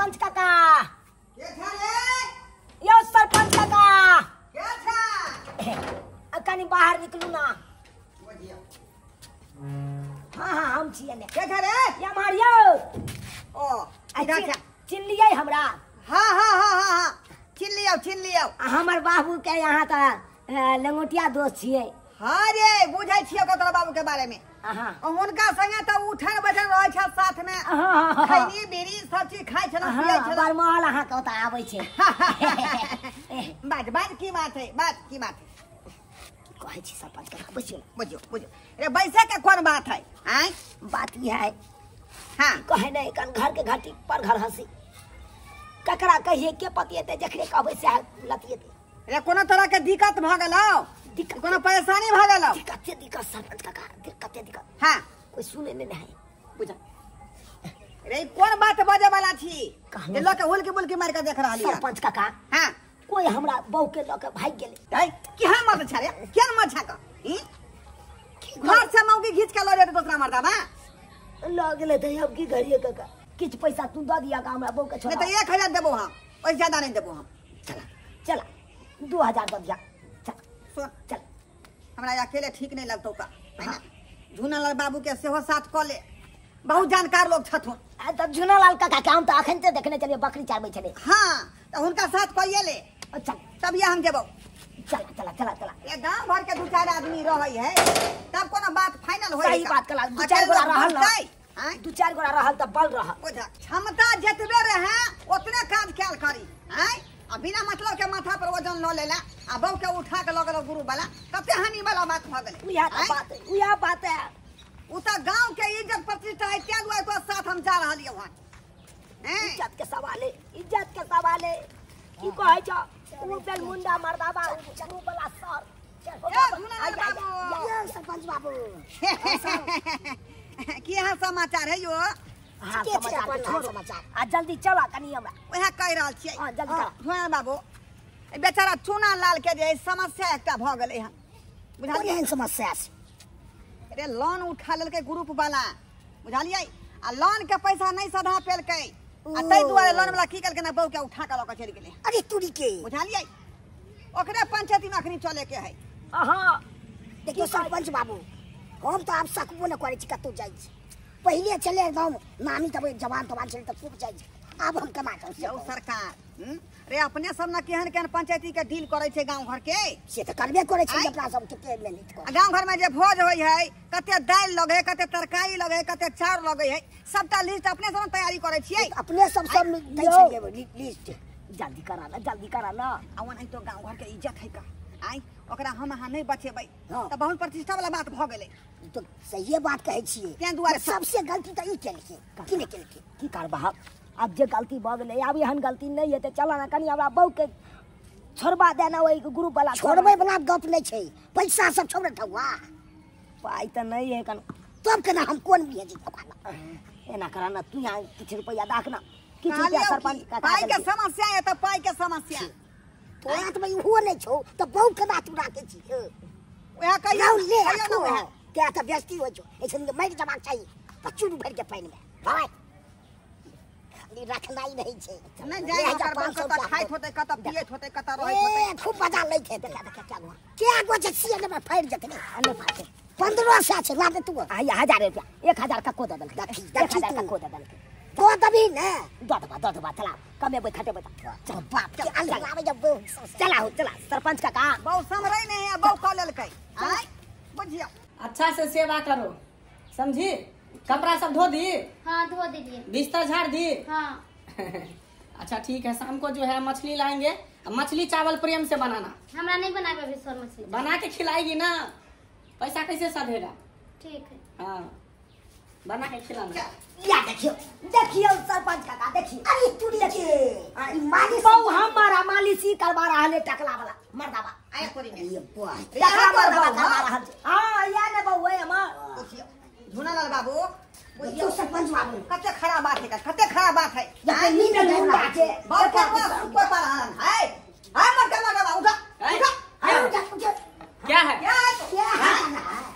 सरपंच काका के छा रे? यौ सरपंच काका के छा? कनी बाहर निकलू ना। हाँ हाँ हम छियै ने। के छा रे? एम्हर यौ। ओ इधर छा। चिन्हलियै हमरा? हाँ हाँ हाँ हाँ हाँ चिन्ह लियौ चिन्ह लियौ। हमर बाबू के यहाँ तऽ लंगोटिया दोस्त छियै। हाँ रे बुझै छियै तोरा बाबू के बारे में। हुनका संगे तऽ उठन बैठन रहै छल साथ में, खैनी बीड़ी सब चीज खाइ छल पियै छल। बरमहल अहाँ के ओतऽ आबै छै। बाज बाज की बात है, बाज की बात है? कहै छी सरपंच काका बैसियौ बुझियौ बुझियौ। रे बैसे के कोन बात है? आँय बात ई है। हाँ कहै नहि कन घर के घाटी पर घर हंसी, ककरा कहिए के पतिएते, जखने कहबै सएह लतिएते। रे कोनो तरह के दिक्कत भऽ गेलौ? दिक्कत कोनो परेशानी भऽ गेलौ? दिक्कत दिक्कत सरपंच काका दिक्कत दिक्कत। हाँ कोई सुने नहि है। बुझा रे कोन बात बजे वाला छी जे लऽ के हुलकी बुलकी मारि के देख रहल? सरपंच काका हाँ कोई हमरा बहू के लऽ के भागि गेलै। केहन मर्द छा रे, केहन मर्द छा ई? घर से मौगी घीच के लऽ जेतै दोसरा मर्दबा लऽ गेलै। तऽ अब की करियै काका? किछु पैसा तू दऽ दिया हमरा बहू के छोड़ा। नहि तऽ 1000 देबो हम, ओहिसँ ज्यादा नहि देबो हम। चला चला 2000 दऽ दिया। चल सुन चल हमरा अकेले ठीक नहि लगतौ का, झूनालाल बाबू के सेहो साथ कऽ ले, बहुत जानकार लोग छथुन। तब झूनालाल काका के हम तऽ अखन देखने छलियै बकरी चरबै छलै। हाँ तऽ हुनका साथ कइए ले। अच्छा तब ये हम जेबौ। चला चला चला चला। ये गांव भर के 2-4 आदमी रहै है तब कोनो बात फाइनल होय। सही बात कला 2-4 गोरा रहल न, 2-4 गोरा रहल त बल रहल। बुझा क्षमता जतबे रहे ओतने काज कैल करी। आँय आ बिना मतलब के माथा पर वजन ल लेला आ बहू के उठा के लऽ गेलौ गुरु वाला, कते हानि वाला बात भऽ गेलै। उएह बात उएह बात है। उ तऽ गांव के इज्जत प्रतिष्ठा है, तें दुआरे तोरा साथ हम जा रहलियौ हन। इज्जत के सवाल है, इज्जत के सवाल है। की कहै छ उ बेलमुंडा मर्दाबा उ वाला सर। ए झूनालाल बाबू। यौ सरपंच बाबू की हाल समाचार है यो? हाँ समाचार छोड़ समाचार आ जल्दी चला कनी हमरा वएह कहि रहल छियै। हां जल्दी चला। झूनालाल बाबू बेचारा चूनालाल के जे समस्या एकटा भऽ गेलै हन, बुझलियै? एहन समस्या छै रे लोन उठा लेलकै ग्रुप वाला, बुझलियै? आ लोन के पैसा नहि सधा पेलकै आ ताहि दुआरे लोन वाला की केलकै ना बहू के उठा के लऽ के चलि गेलै। अरे तुरी के, बुझलियै? ओकरे पंचायती में अखनी चले के है। अहाँ देखियौ सरपंच बाबू हम तऽ आब सकबो नहि करै छी कतहु जाइ छी। पहिले छलै एकदम नानी तब जवान तवान छलै तऽ खूब जाइ छी, आब हम केना जाउ? सरकार रे अपने सब ने केहन केहन पंचायती के डील करै छै गांव घर के, से तऽ करबे करै छै अपना सब के। गांव घर में जे भोज होइ है कते दालि लगै है, कते तरकारी लगै है, कते चाउर लगै है, सबटा लिस्ट अपने सब तैयारी करै छियै। अपने सब सब दै छियै लिस्ट। जल्दी करा ना जल्दी करा ना। आ ओनाहितो गांव घर के इज्जत है का, आइ ओकरा हम अहाँ नहि बचेबै तऽ बहुत प्रतिष्ठा वाला बात भऽ गेलै। तऽ सहिए बात कहै छियै। तें दुआरे सबसे गलती तऽ ई केलकै की नहि केलकै? की करबह आब जे गलती भऽ गेलै, आब एहन गलती नहि हेतै। चल ना कनी हमरा बहू के छोड़बा देना ओहि ग्रुप वाला। छोड़बै वाला गप नहि छै, पैसा सब छोड़ ठौआ। पाइ तऽ नहि है कन तब केना हम कोन बिहे जेतौ? एना करा ना तू यहाँ किछु रुपैआ दाख ना, किछु रुपैआ सरपंच काका पाइ के समस्या है तऽ पाइ के समस्या तोरा हाथमे इहो नहि छौ तऽ बहू केना तू राखै छी? वएह कहियौ ले किया तऽ बेइज्जती होइ छौ, ऐसन मरि जबाक चाही पचुर भरि के पानिमे भाइ रखनाइ नहीं छै। नहि जाय ओकर बहू कतऽ खाइत होतै, कतऽ पियैत होतै, कतऽ रहैत होतै। खूब मजा लैत हेतै। देखा देखा क्या गो छै सिए ने फाड़ि जेतै ने। नहि फाड़तै। 1500 छै ला दे तू। आ 1000 रुपया 1000 कक्को दऽ देलकै। देखी 1000 कक्को दऽ देलकै। दऽ देबही ने? दऽ देबा दऽ देबा। चला कमेबै खटेबै चल बाप के अल्लाह लाबै जब बहू। चला हो चला सरपंच काका बहू सम्हरै नहि है, बहू कऽ लेलकै। आँय बुझियौ अच्छा से सेवा करो, समझी? कपड़ा सब धो दी? हाँ धो दीजिए। बिस्तर झाड़ दी? हाँ। अच्छा ठीक है, शाम को जो है मछली लाएंगे, मछली चावल प्रेम से बनाना। हमरा नहीं बनावे अभी सर मछली। बना के खिलाएगी ना, पैसा कैसे सधेगा? ठीक है। हाँ बना के खिलाना। या देखियो देखियो सरपंच काका देखियो। अरे तुरी के मालिश बहु हमारा मालिश ही करवा रहा है टकला वाला मर्दाबा। आया कोरी में ये बुआ टकला मर्दाबा करवा रहा है। हां या ने बहु है हमार। बुझियो झूनालाल बाबू बुझियो सरपंच बाबू कते खराब बात है, कते खराब बात है। ये नींद मुंडा के बहुत ऊपर पर है है मर के मर्दाबा उठा उठा। अरे उठा उठा। क्या है क्या है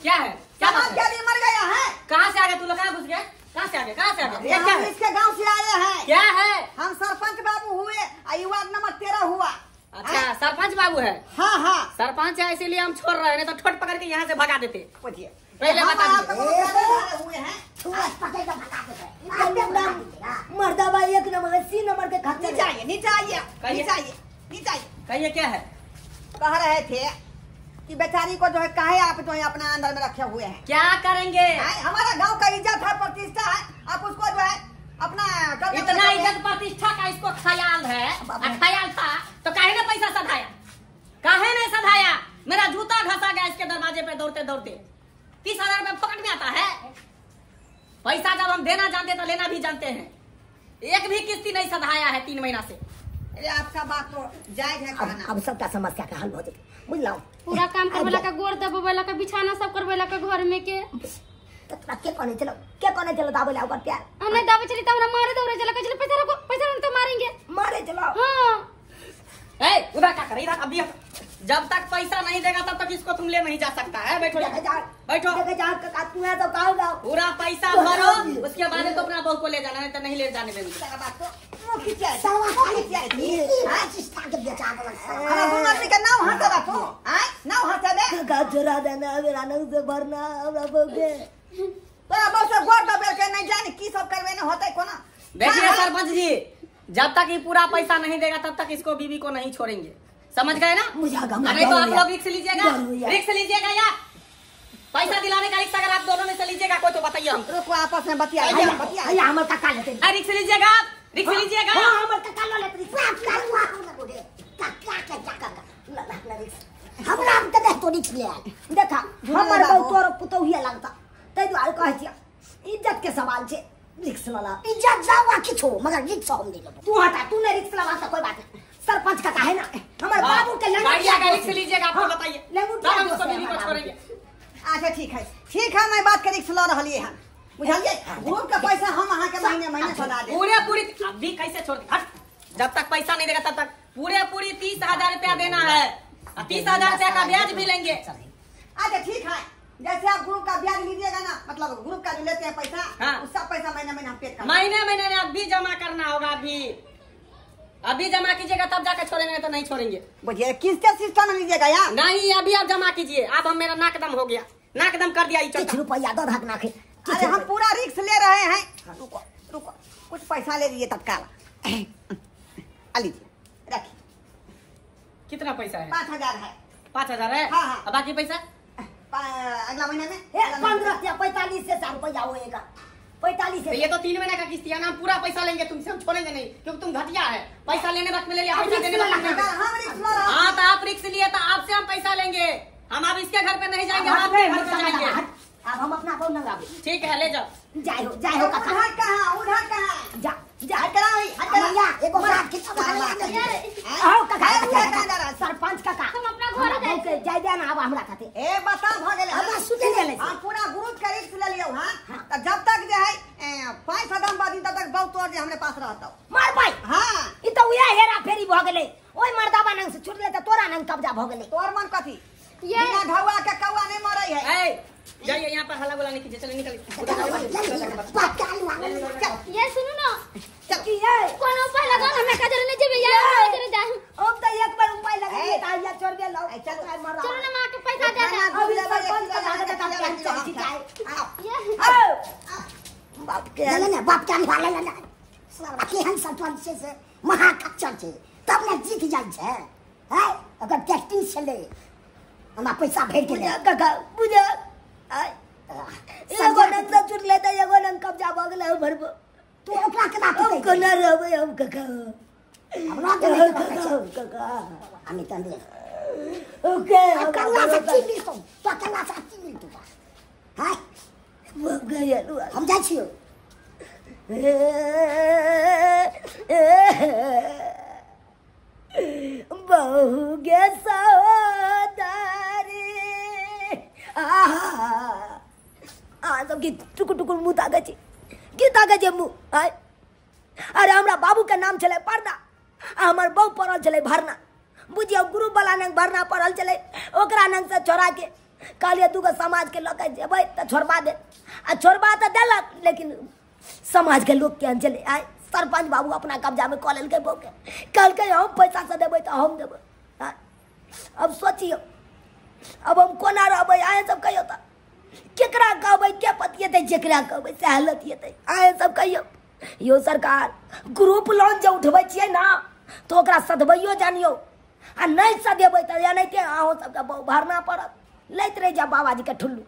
क्या है क्या बात है? मर गया है। कहां से आ गया तू? लोग कहां घुस गया? कहाँ से आ गए, कहाँ से आ गए? हम इसके गांव से आए हैं। क्या है? हम सरपंच बाबू हुए, वार्ड नंबर 13 हुआ। अच्छा, सरपंच बाबू है? हाँ हाँ, सरपंच है इसीलिए हम छोड़ रहे हैं, नहीं तो ठोट पकड़ के यहाँ से भगा देते। पहले हम बता हुए हैं। मर्दाबा 1 नंबर 80 नंबर के खर्चे। नीचे आइए, नीचे आइए, नीचे आइए, नीचे आइए। कहिए क्या है? कह रहे थे कि बेचारी को जो है काहे आप जो है अपना अंदर में रखे हुए हैं? क्या करेंगे? हमारा गांव का इज्जत है, प्रतिष्ठा है, आप उसको जो है अपना इतना इज्जत प्रतिष्ठा का इसको ख्याल है, ख्याल था तो काहे ना पैसा सधाया, काहे नहीं सधाया? मेरा जूता घसा गया इसके दरवाजे पे दौड़ते दौड़ते। 30,000 रुपये फोकट में आता है पैसा। जब हम देना जानते तो लेना भी जानते हैं। एक भी किस्ती नहीं सधाया है 3 महीना से। अरे आपका बात तो जायज है कहना। अब सबका समस्या का हल हो जाए, बुझलौ? पूरा काम करवेला का, गोड़ दबवेला का, बिछाना सब करवेला का घर में के। तो तोरा के कहने चलो, के कहने चलो दाबे ला ओकर प्यार? हम नहीं दाबे चली त हमरा मारे दौड़े चला, कह चले पैसा रखो, पैसा रखो तो मारेंगे। मारे चलो। हां। ए उधर का कर, इधर अभी जब तक पैसा नहीं देगा तब तक इसको तुम ले नहीं जा सकता है। बैठो बैठो, जा काका तू है तो काऊ गाओ। पूरा पैसा भरो, उसके बाद तो अपना बहू को ले जाना, नहीं तो नहीं ले जाने देंगे। काका छोड़ा देना मेरा नंग से भरना हमरा बहू के। तोरा बहू से गोड़ दबेल के नहीं जाने की सब करबे न होतै कोना। देखिए सरपंच जी, जब तक ये पूरा पैसा नहीं देगा तब तक इसको बीवी को नहीं छोड़ेंगे, समझ गए ना? नहीं तो आप लोग रिक्स लीजिएगा, रिक्स लीजिएगा या पैसा दिलाने का रिक्स अगर आप दोनों में से लीजिएगा कोई तो बताइए हमको। रुको, आपस में बतिया बतिया। हमर काका लेते, रिक्स लीजिएगा, रिक्स लीजिएगा। हां हमर काका ल लेते रिक्स। काका के काका ल ल रिक्स हमरा हम त तो रिक्स ले। देखा हमर बहु तोर पुतौहिया लगता, तै दुआरे कहै छियै इज्जत के सवाल छै, रिक्स ल ला। इज्जत जावा किछो मगर रिक्स हम नहीं लेबो। तू हटा, तू नहीं रिक्स लवा त कोई बात नहीं। सरपंच काका है ना हमर बाबू के लंगड़िया का रिक्स लीजिएगा, आपको बताइए तब हम इसको बीवी को छोड़ेंगे। अच्छा ठीक है, ठीक है, मैं बात के रिक्स ल रहलिए हन, बुझलिए? ग्रुप का पैसा हम अहाँ के महीने महीने सदा दे। पूरे पूरी अभी कैसे छोड़, हट, जब तक पैसा नहीं देगा तब तक पूरे पूरी 30,000 रुपया देना है, 30,000 रुपया का ब्याज भी लेंगे। अच्छा ठीक है, जैसे आप ग्रुप का ब्याज लीजिएगा ना, मतलब ग्रुप का जो लेते हैं पैसा, हाँ। उस सब पैसा महीने महीने हम पे कर, महीने महीने अभी जमा करना होगा, अभी अभी जमा कीजिएगा तब जाकर छोड़ेंगे, तो नहीं छोड़ेंगे। बुझिए किसके सिस्टम में लीजिएगा यार? नहीं अभी आप जमा कीजिए। अब हम मेरा नाकदम हो गया, नाकदम कर दिया। कुछ रुपया दो भाग नाखे। अरे हम पूरा रिक्स ले रहे हैं। रुको रुको, कुछ पैसा ले लीजिए तत्काल। लीजिए, रखिए। कितना पैसा है? 5,000 है। 5,000 है? हाँ हाँ। बाकी पैसा अगला महीने में 15 या 45,000 रुपया होएगा। 45। ये तो 3 महीने का किस्ती है ना, हम पूरा पैसा लेंगे तुमसे, हम छोड़ेंगे नहीं क्योंकि तुम घटिया है। पैसा लेने वक्त में ले लिया, पैसा देने वक्त नहीं। हाँ तो आप रिक्स लिए तो आपसे हम पैसा लेंगे, हम अब इसके घर पे नहीं जाएंगे, हम आपके घर पे जाएंगे। अब हम अपना कौन लगावे? ठीक है ले जाओ। जाए हो, जाए हो काका। उधर कहाँ, उधर कहाँ? जा जा हट कराओ, एगो रात के आओ काका, सरपंच काका हम अपना घर जाए जाय दे ना। अब हमरा खाते ए बता भ गेल, हमरा सुते ले। हम पूरा ग्रुप के रिक्स ले लियौ। हां त जब तक जे है 5 कदम बादी तब तक बहुत तोर जे हमरे पास रहतौ। मार भाई। हां ई त उया हेरा फेरी भ गेलै, ओइ मर्दाबा नंग से छुटले त तोरा नंग कब्जा भ गेलै। तोर मन कथी? बिना ढौआ के कौआ नहीं मरै है। ए जाइए, यहाँ पर हल्ला गुला नहीं कीजिए, चलिए निकलिए। ये सुनो ना, कोनो उपाय लगाओ ना, मैं काजर नहीं जेबे यार, काजर जाए। हम तो एक बार उपाय लगाइए त आइया छोड़ दे लो। चल चलो ना, मां के पैसा दे दे। अभी सरपंच का लागत काम चल जाए। आओ बाप के ले ले, बाप के वाला ले ले। साला केहन सरपंच छै से महाकच्चर छै, तब ने जीत जाइ छै। हैं ओकर टेस्टिंग छलै, हमरा पैसा भेट गेलै। काका बुझा एगो नंग से छुटले त एगो नंग कब्जा भ गेलै भरबो। तू ओकरा केना हम कोना रहबै हम काका? हमरा के नहीं काका हम त नहीं। ओके कल्ला से की मिलतौ? तो कल्ला से की मिलतौ? हां हम जाइ छियौ। बहु गे सहोदरी आहा आ सब की टुकुर टुकुर मुँह ताकै छी, की ताकै छै मुँह? आय अरे हमरा बाबू के नाम छलै पर्दा, आ हमर बहु पड़ल छलै भरना। बुझियौ ग्रुप वाला नंग भरना पड़ल छलै, ओकरा नंग से छोड़ा के कहलियै दूगो समाज के लऽ के जेबै तऽ छोड़बा दे, आ छोड़बा तऽ देलक लेकिन समाज के लोग केहन छलै आय सरपंच बाबू अपना कब्जा में कऽ लेलकै बहू के कहलकै हम पैसा से देबै तऽ हम देबै। अब सोचियौ अब हम कोना रहबै अहाँ सब कहियौ तऽ केकरा कहबै के पतियेतै जेकरा कहबै सएह लतियेतै अहाँ सब कहियौ। यौ सरकार ग्रुप लोन जे उठबै छियै ना तऽ ओकरा सधबैयो जानियौ आ नहि सधेबै तऽ एनाहिते अहूँ सबके भरना पड़त। लैत रहि जाउ बाबाजीके ठुल्लू।